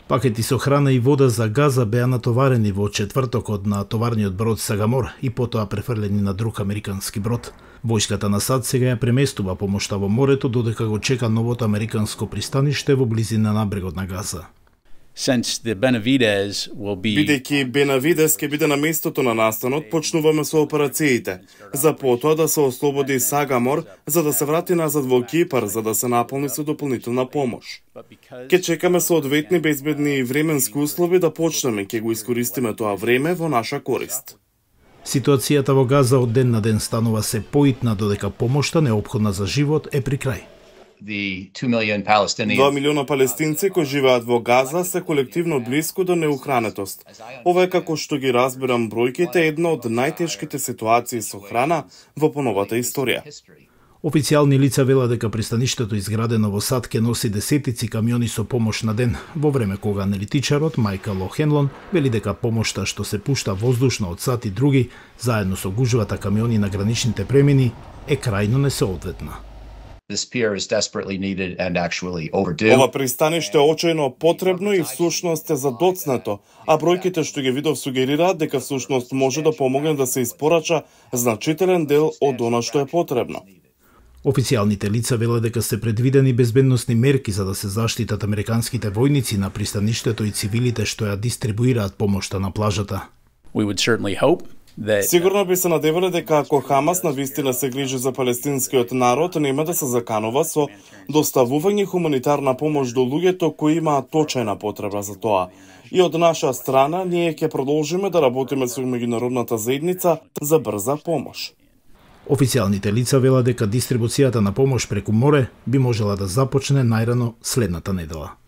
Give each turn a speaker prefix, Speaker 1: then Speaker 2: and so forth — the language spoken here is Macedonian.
Speaker 1: Пакети со храна и вода за Газа беа натоварени во четвртокот на товарниот брод Сагамор и потоа префрлени на друг американски брод. Војската на САД сега ја преместува помошта во морето додека го чека новото американско пристаниште во близина на брегот на Газа.
Speaker 2: Бидејќи Бенавидес ќе биде на местото на настанот, почнуваме со операциите, за потоа да се ослободи Сагамор, за да се врати назад во Кипар, за да се наполни со дополнителна помош. Ке чекаме соодветни безбедни и временски услови да почнеме, ќе го искористиме тоа време во наша корист.
Speaker 1: Ситуацијата во Газа од ден на ден станува се поитна додека помошта неопходна за живот е при крај.
Speaker 2: 2 милиона палестинци кои живеат во Газа се колективно блиску до неухранетост. Ова е, како што ги разбирам бројките, една од најтешките ситуации со храна во поновата историја.
Speaker 1: Официјални лица велат дека пристаништето изградено во САД ќе носи десетици камиони со помош на ден, во време кога аналитичарот Мајкал О'Хенлон вели дека помошта што се пушта воздушно од САД и други, заедно со гужвата камиони на граничните премини, е крајно несоодветна.
Speaker 2: Ова пристаниште е очајно потребно и всушност е задоцнето, а бројките што ги видов сугерираат дека всушност може да помогне да се испорача значителен дел од она што е потребно.
Speaker 1: Официјалните лица велат дека се предвидени безбедносни мерки за да се заштитат американските војници на пристаништето и цивилите што ја дистрибуираат помошта на плажата.
Speaker 2: Сигурно би се надевале дека ако Хамас навистина се грижи за палестинскиот народ, нема да се заканува со доставување хуманитарна помош до луѓето кои имаат точајна потреба за тоа. И од наша страна, ние ќе продолжиме да работиме со меѓународната заедница за брза помош.
Speaker 1: Официјалните лица велат дека дистрибуцијата на помош преку море би можела да започне најрано следната недела.